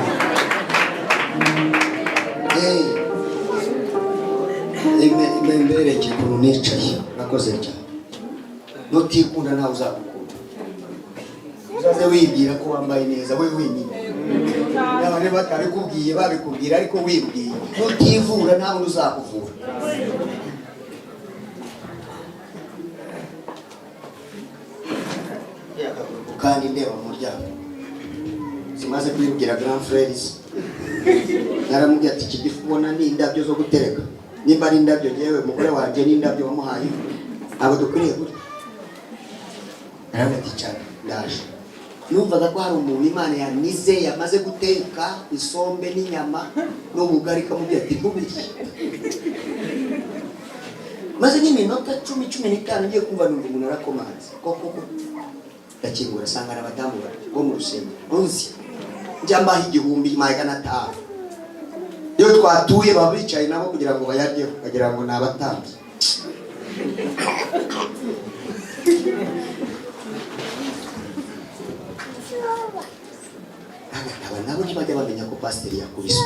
Imbereke ukuntu nicaye, urakoze cyane. Nutikunda ntawe uzagukunda. Uzaze wibwira ko wambaye neza we wenyine, yaba niba batabikubwiye babikubwira, ariko wibwiye. Nutivura ntawe uzakuvura. Kandi ndeba mu muryango, zimaze kwibwira grand frères, naramubwiye ati iki gifu ubona ni indabyo zo gutereka, nimba ari indabyo yewe umugore wanjye ni indabyo wamuhaye, ntabwo dukwiriye kurya. Naramubwiye ati cyane ndaje. Numvaga ko hari umuntu Imana yanize yamaze guteka isombe n'inyama n'ubugari, ikamubwira ati ntubirye. Maze nk'iminota 10, 15, ngiye kumva numva umuntu arakomanze koko koko. Ndakingura, asanga ni abadamu babiri bo mu rusengero unzi, njya mbaha 1500. Iyo twatuye baba bicaye nabo kugira ngo bayaryeho, bagira ngo ni abatambyi. Aba nabo ntibajya bamenya ko pasiteri yakubiswe,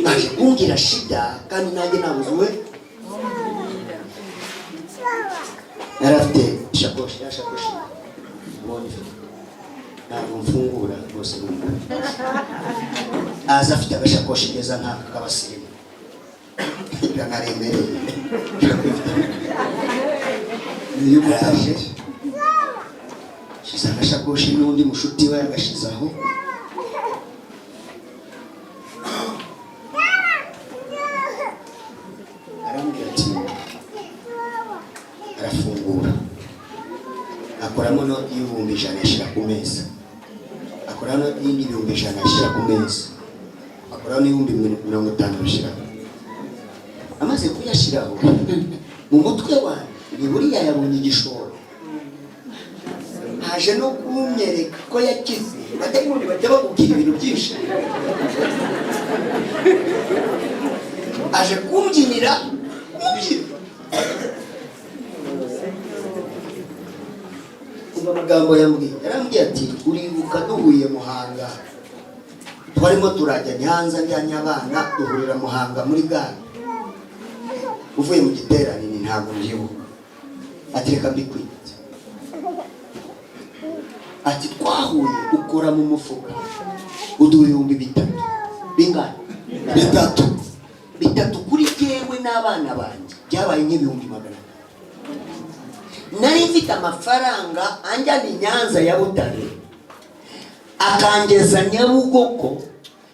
baje kumbwira shida kandi nanjye nabuzuwe. Yari afite ishakoshi, ya shakoshi ubonye ifite, ntabwo mfungura rwose, numva aza afite agashakoshi keza nk'aka k'abasirimu, biranaremereye. Ni iy'ubutambyi. Araje. Agashakoshi n'undi mushuti we yagashize aho. Arambwira ati, arafungura, akoramo noti y'100,000, ashyira ku meza, akoramo noti y'indi 100,000, ashyira ku meza, akoramo n'50,000, ashyiraho. Amaze kuyashyiraho, mu mutwe wanjye ni buriya yabonye igishoro, haje no kumwereka ko yakize. Abadayimoni bajya bakubwira ibintu byinshi. Aje kumbyinira umubyino. Umva amagambo yambwiye. Yarambwiye ati: "Uribuka duhuye Muhanga, twarimo turajya Nyanza, njyanye abana, duhurira Muhanga muri gare uvuye mu giterane?" Ni ntabwo mbyibuka. Ati: "Reka mbikwibutse." Ati: "Twahuye ukora mu mufuka uduha 3000." Bingana? Bitatu. Bitatu kuri jyewe n'abana banjye byabaye nk'300,000. Nari mfite amafaranga anjyana i Nyanza ya Butare, akangeza Nyabugogo,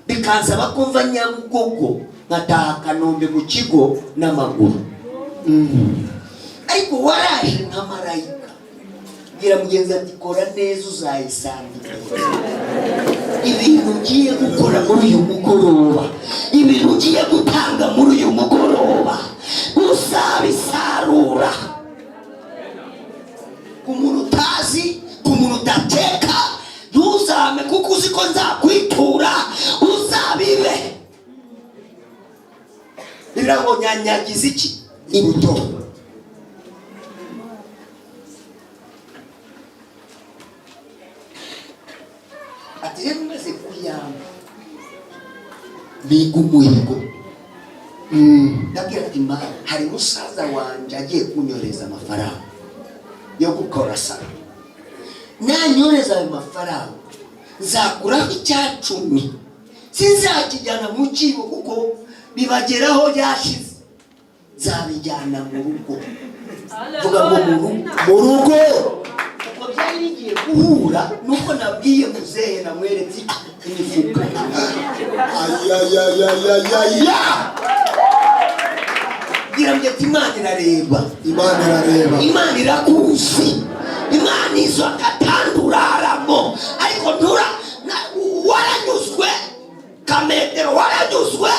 bikansaba ko mva Nyabugogo nkataha Kanombe mu kigo n'amaguru, ariko waraje nka marayika. Bwira mugenzi ati: "Kora neza, uzayisanga imbere." Ibintu ugiye gukora muri uyu mugoroba, ibintu ugiye gutanga muri uyu mugoroba, uzabisarura ku muntu utazi, ku muntu udateka. Ntuzame kuko uzi ko nzakwitura. Uzabibe. Bivuga ngo nyanyagiza iki? Imbuto. Ati: "Rero umaze kuyamba, biga umuhigo." Ndabwira ati: "Mana, hari musaza wanje agiye kunyoreza amafaranga yo gukora salon. Nanyoreza ayo mafaranga, nzakuraho 10%, sinzakijyana mu kibo kuko bibageraho byashize, nzabijyana mu rugo." Vuga ngo mu rugo. Mu rugo. Ubwo byari bigiye guhura nuko nabwiye muzehe, namweretse imifuka. Ayayayayaya. Bwira ngo ati: "Imana irareba." Imana irareba. Imana irakuzi, Imana izo akatanduraramo, ariko ntura waranyuzwe kametero, waranyuzwe.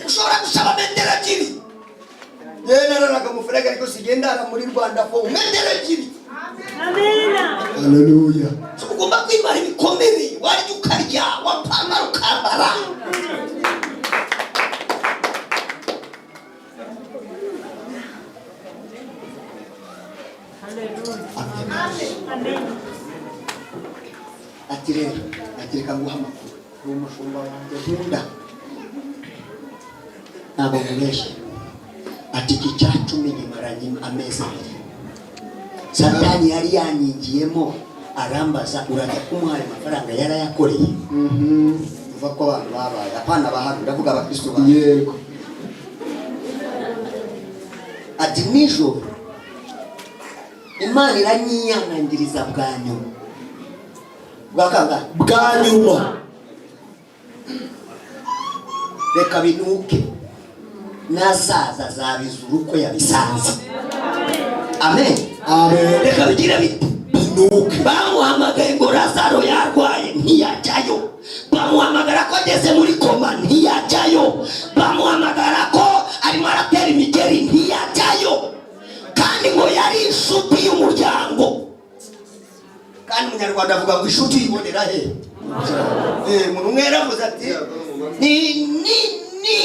Ushobora gusaba metero 2. Yewe, nararaga amafaranga, ariko sigendara muri Rwanda fo metero 2. Haleluya. So, ugomba kwimara ibikomere. Warya ukarya, wapambara ukambara. Ati rero, ati: "Reka nguhe amakuru." Ni umushumba wanjye nkunda, ntabwo nkubeshya. Ati: "Iki 10% nyimaranye amezi 2. Satani yari yanyingiyemo, arambaza: urajya kumuha ayo mafaranga, yarayakoreye?" Uva ko abantu babaye apana bahano, ndavuga abakristo bawe. Ati: "Nijoro Imana iranyiyanangiriza bwa nyuma." Bwa kangahe? Bwa nyuma. "Reka binuke, nazaza azabizura uko yabisanze." Amen. Amen. Reka bigire bite? Binuke. Bamuhamagaye ngo Lazaro yarwaye, ntiyajyayo. Bamuhamagara ko ageze muri koma, ntiyajyayo. Bamuhamagara ko arimo aratera imigeri, ntiyajyayo, kandi ngo yari inshuti y'umuryango. Kandi umunyarwanda avuga ngo inshuti yibonera he? Umuntu umwe yaravuze ati: Ni ni ni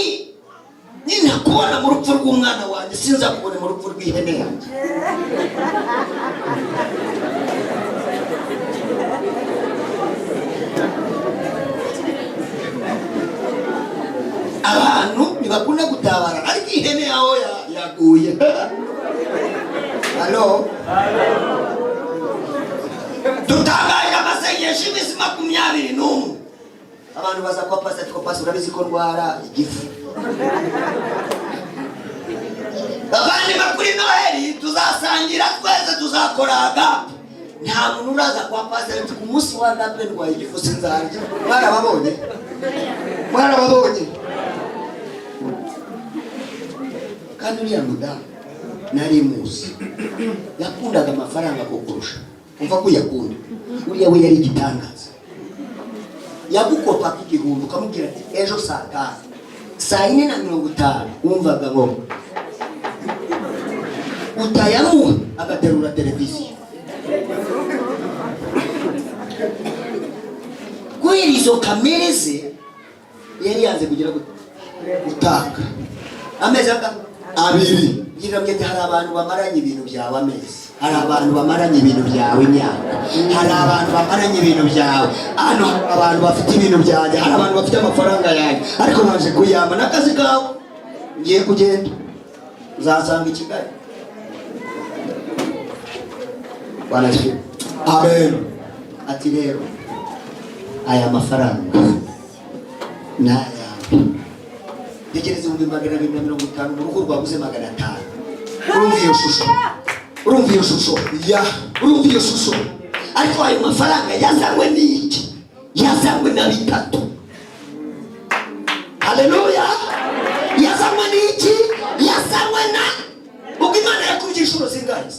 nintakubona mu rupfu rw'umwana wanjye, sinza kubona mu rupfu rw'ihene yanjye." Abantu ntibakunda gutabara, ariko ihene yaho yaguye. Halo, dutangaje amasengesho iminsi 21. Abantu baza kwa pasi, ariko pasi, urabizi ko ndwara igifu. Bavandimwe, kuri Noheli tuzasangira twese, tuzakora agape. Nta muntu uraza kwa pasiteri ati ku munsi wa nape ndwaye igifu sinzarya. Mwarababonye? Mwarababonye? Kandi uriya mudamu nari muzi, yakundaga amafaranga kukurusha. Umva ko uyakunda. Uriya we yari igitangaza. Yagukopaga 1000 ukamubwira ati ejo saa 5, saa 4:50, wumvaga ngo utayamuha agaterura televiziyo. Kubera izo kamere ze yari yanze kugira gutanga amezi angahe? 2. Ngira ngo hari abantu bamaranye ibintu byawe amezi, hari abantu bamaranye ibintu byawe imyaka, hari abantu bamaranye ibintu byawe. Hano hari abantu bafite ibintu byanjye, hari abantu bafite amafaranga yanjye, ariko baje kuyamba n'akazi kawe. Ngiye kugenda, uzasanga i Kigali. Bwana asifiwe. Amen. Ati rero aya mafaranga ni ayawe. Tekereza 250,000 mu rugo rwabuze 500. Urumva iyo shusho? Urumva iyo shusho? Ya. Urumva iyo shusho? Ariko ayo mafaranga yazanywe n'iki? Yazanywe na 3. Haleluya! Yazanywe n'iki? Yazanywe na ubwo Imana yakubye inshuro zingahe?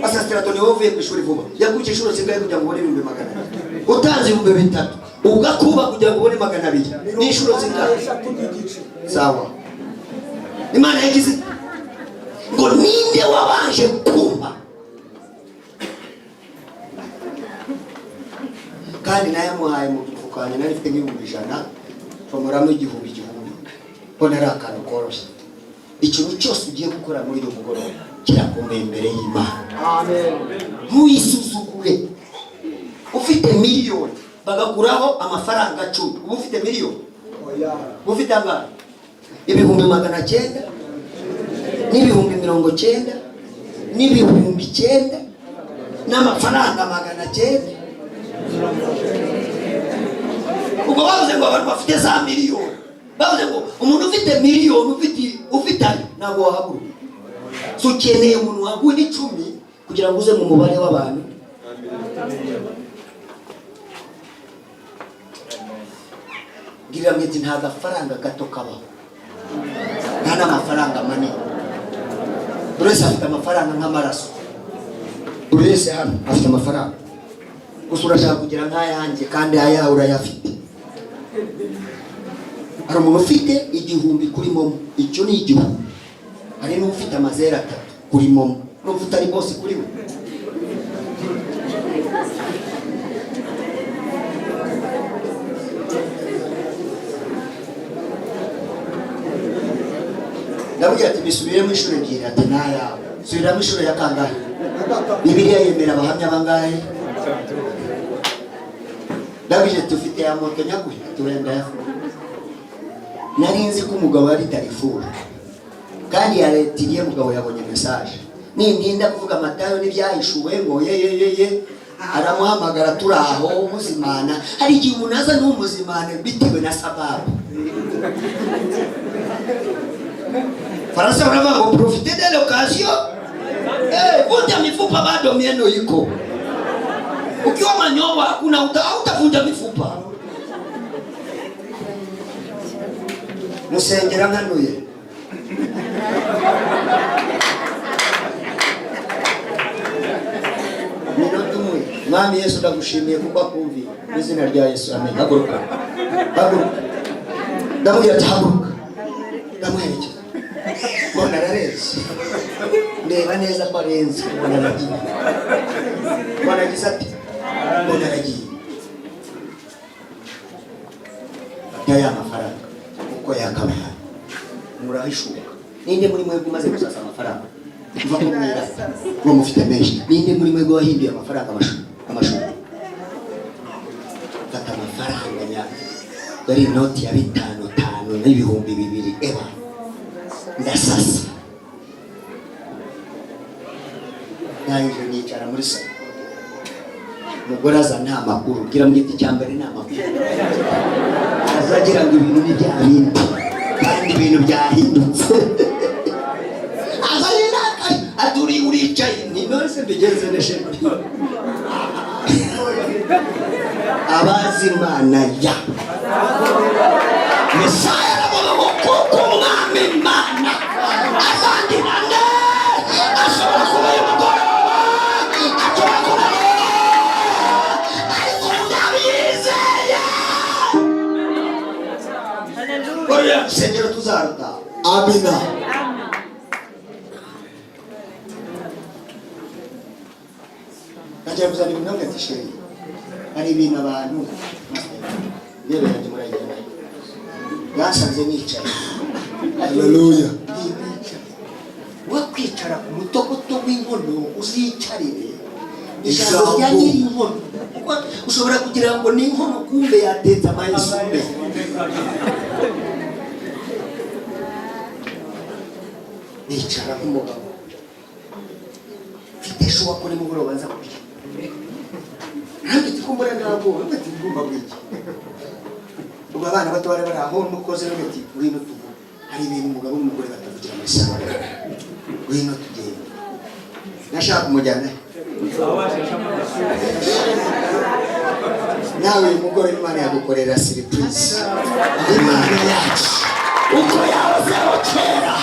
Pastor ni wowe uvuye ku ishuri vuba. Yakubye inshuro zingahe kugira ngo ubone 200,000? Utanze 3000 ugakuba kugira ngo ubone 200. Ni inshuro zingahe? Sawa. Imana yagize ngo ninde wabanje kumva? Kandi nayamuhaye mu mufuka wanjye, nari mfite nk'ibihumbi 100, nshomoramo 1000 1000. Mbona ari akantu koroshye. Ikintu cyose ugiye gukora muri uyu mugoroba kirakomeye imbere y'Imana. Amen. Ntuyisuzugure. Ufite miliyoni bagakuraho amafaranga 10, uba ufite miliyoni? Uba ufite angahe? 900,000 n'ibihumbi 90 n'ibihumbi 9 n'amafaranga 900. Ubwo bavuze ngo abantu bafite za miliyoni, bavuze ngo umuntu ufite miliyoni ufite ayo ntabwo wahaguruka. So ukeneye umuntu waguha 10 kugira ngo uze mu mubare w'abantu. Girira mwiti, nta gafaranga gato kabaho, nta n'amafaranga manini. Buri wese afite amafaranga nk'amaraso. Buri wese hano afite amafaranga, gusa urashaka kugira nk'ayanjye kandi ayawe urayafite. Hari umuntu ufite 1000 kuri momo, icyo ni 1000. Hari n'ufite amazeru 3 kuri momo, n'ufite utari bose kuri we. Ndabwira ati bisubiremo inshuro 2, ati nayawe. Subiramo inshuro ya kangahe? Bibiliya yemera abahamya bangahe? Ndabwira ati ufite ya moto nyaguhe, ati wenda ndayafite. Nari nzi ko umugabo yari Darifuru kandi yaretiriye, mugabo yabonye message. Nintinda kuvuga Matayo n'ibyahishuwe ngo ye ye ye ye, aramuhamagara turi aho muzimana. Hari igihe umuntu aza n'umuzimane bitewe na sababu. Faransa baravuga ngo profite de l'occasion. Vunja mifupa bado mieno iko. Ukiwa manyowa hakuna hautavunja mifupa. Musengera nkanuye. Minota umwe. Mwami Yesu ndagushimiye kuko akumviye. Mu izina rya Yesu, amen. Haguruka. Haguruka. Ndamubwira ati haguruka. Ndamuherekeza. Mbona ararenze. Ndeba neza ko arenze. Mbona aragiye. Mbona agize ati mbona aragiye. Fata ya mafaranga uko yakabaye. Murahishuka. Ninde muri mwebwe umaze gusasa amafaranga? Mva ko mwira. Ngo mufite menshi. Ninde muri mwebwe wahinduye amafaranga amashu? Fata amafaranga nya. Yari inoti ya 5 5 n'ibihumbi 2 eba. Ndasasa. Ndangije nicara muri salo. Umugore aza nta makuru, gira mu giti cya mbere nta makuru. Azagira ngo ibintu ni bya bindi, kandi ibintu byahindutse. Aza yirakaye, ati uri uricaye, ni none Se mbigenze neshe? Abazi Imana ya Mesaya aravuga ngo kuko Umwami Imana azangira neza, ashobora kuba uyu mugoroba, ashobora kuba, ariko ndabyizeye, ruriya rusengero tuzarutaha. Amina. Najya kuzana ibintu ati: "Chéri, hari ibintu abantu." Intebe yanjye murayijyana, yasanze nicaye. Haleluya. Nicaye, wakwicara ku mutogoto w'inkono, uzicarire ijambo rya Ijambo. Nyiri inkono, kuko ushobora kugira ngo ni inkono, kumbe yatetse amayisumbe. Nicara nk'umugabo mfite sure ko nimugoroba nza kurya. Nanjye ati: "Kumbura ntabwo ati ngomba bwiki." Ubwo abana bato bari bari aho, n'ukoze rero ati: "Ngwino tuvuge, hari ibintu umugabo n'umugore batavugira muri salo, ngwino tugende." Nashaka kumujyana he? Nawe uyu mugore Imana yagukorera surprise. Imana yacu uko yahozeho kera.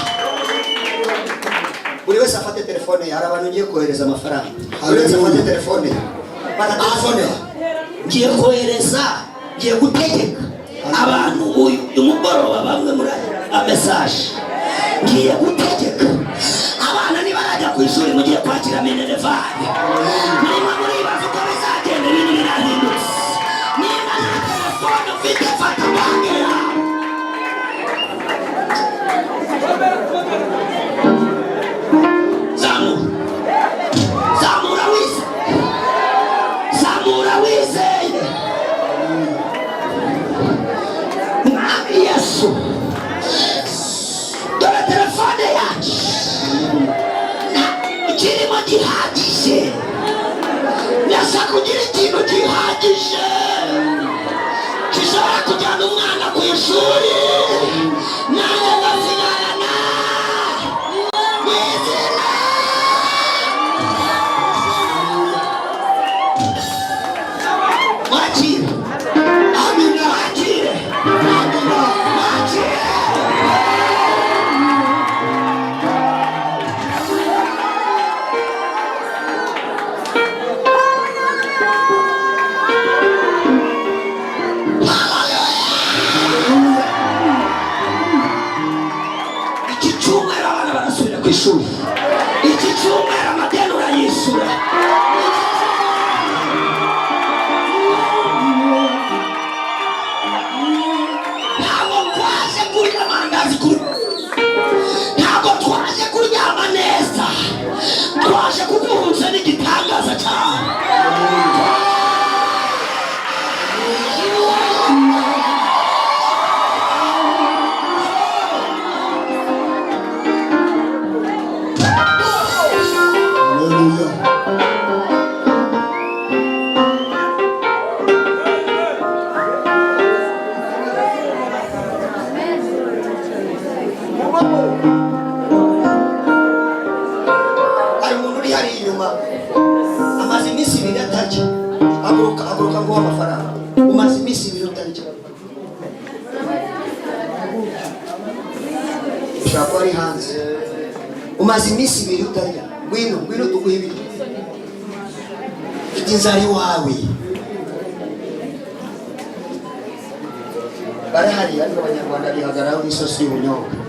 Buri wese afate telefone ye, hari abantu ngiye kohereza amafaranga. Buri wese afate telefone ye, fata telefone ye. Ngiye kohereza, ngiye gutegeka abantu uyu mugoroba, bamwe muri aya message, ngiye gutegeka abana nibarajya ku ishuri, mugiye kwakira minerval. Murimo muribaza uko bizagenda, ibintu birahindutse. Niba nta telefone ufite, fata banki yawe. Zamura, zamura wize, zamura wizeye. Mwami Yesu, dore telefone yacu, nta kirimo gihagije. Ndashaka kugira ikintu gihagije gishobora kujyana umwana ku ishuri, nanjye ngasigarana mu izina. Mwakire. Amina. Mwakire. Amina. Mwakire. Iki cyumweru abana barasubira ku ishuri. Iki cyumweru amadeni urayishyura. Iki ntabwo twaje kurya amandazi kuri, ntabwo twaje kuryama neza, twaje kuguhuza n'igitangaza cyawe. Haleluya. Hari umuntu uri hariya inyuma amaze iminsi 2 atarya. Haguruka, haguruka nguhe amafaranga. Umaze iminsi 2 utarya, ushobora kuba ari hanze. Umaze iminsi 2 utarya, ngwino, ngwino tuguhe ibiryo. Mfite inzara iwawe. Barahari, ariko Abanyarwanda bihagararaho n'isosi y'ubunyobwa.